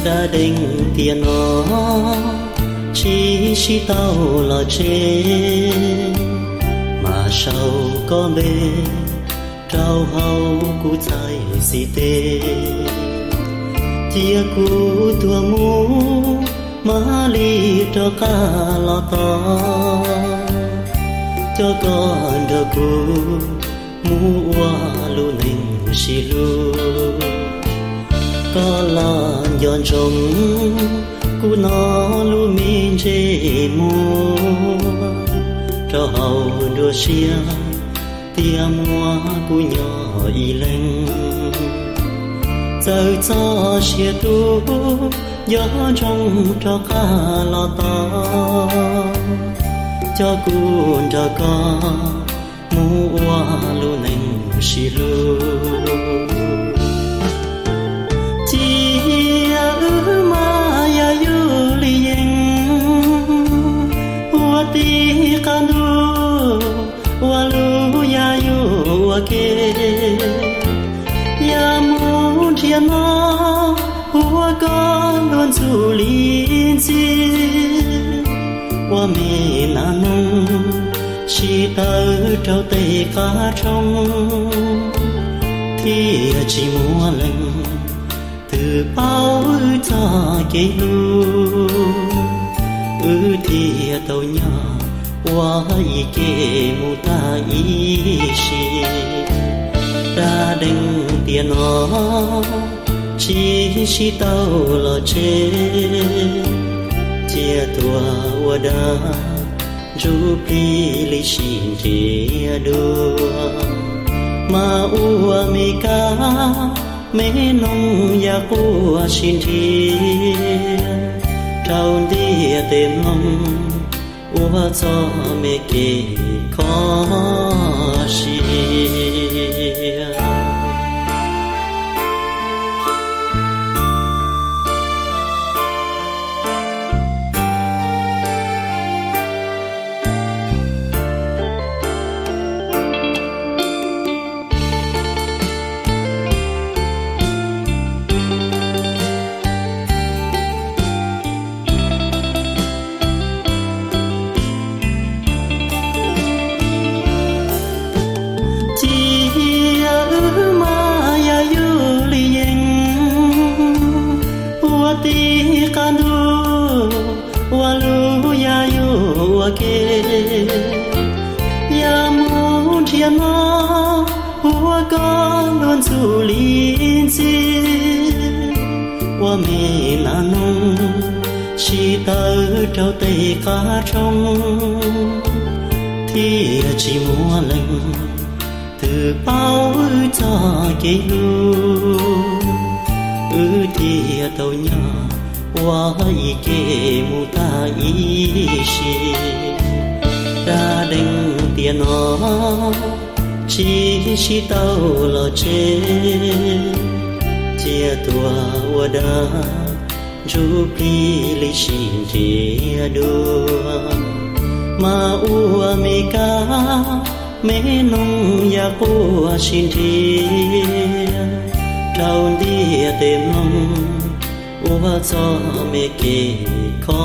Dab deev tiam no tsis sib tau los tseg, mas sau koj npe rau hauv kuv txhais xis tes. Cia kuv tuag mus, mam li rov qab los tos, coj koj nrog kuv mus ua lub neej sib hlub. Koj los nco ntsoov kuv no lub me ntsej muag, rau hauv nruab siab tias muaj kuv nyob ib leeg. Txawm txoj sia tu, nco ntsoov rov qab los tos, coj kuv nrog koj mus ua lub neej sib hlub. Cia wb mas yam yus li yees, ua tib qab ntuj ua lub yam yus ua ke. Yam mus nrhiav no, ua koj ntuag ntxub li ntxi, ua me nas noog sib tawv rau tej qab roob, thiaj tsis muaj leej twg paub wb txoj kev hlub. Wb thiaj tau nyob ua ib ke mus tag ib sim. Dab deev tiam no tsis sib tau los tseg, cia tuag ua dab ntsuj plig li sib nrhiav dua. Mas ua me kab me noog yam quaj sib nrhiav, rau ntiaj teb mloog ua txoj me kev kho siab. Cia wb mas yam yus li yees, ua tib qab ntuj ua lub yam yus ua ke. Yam mus nrhiav no, ua koj ntuag ntxub li ntxi, ua me nas noog sib tawv rau tej qab roob, thiaj tsis muaj leej twg paub wb txoj kev hlub. Wb thiaj tau nyob ua ib ke mus tag ib sim. Dab deev tiam no tsis sib tau los tseg, cia tuag ua dab ntsuj plig li sib nrhiav dua. Mas ua me kab me noog yam quaj sib nrhiav, rau ntiaj teb mloog ua txoj me kev kho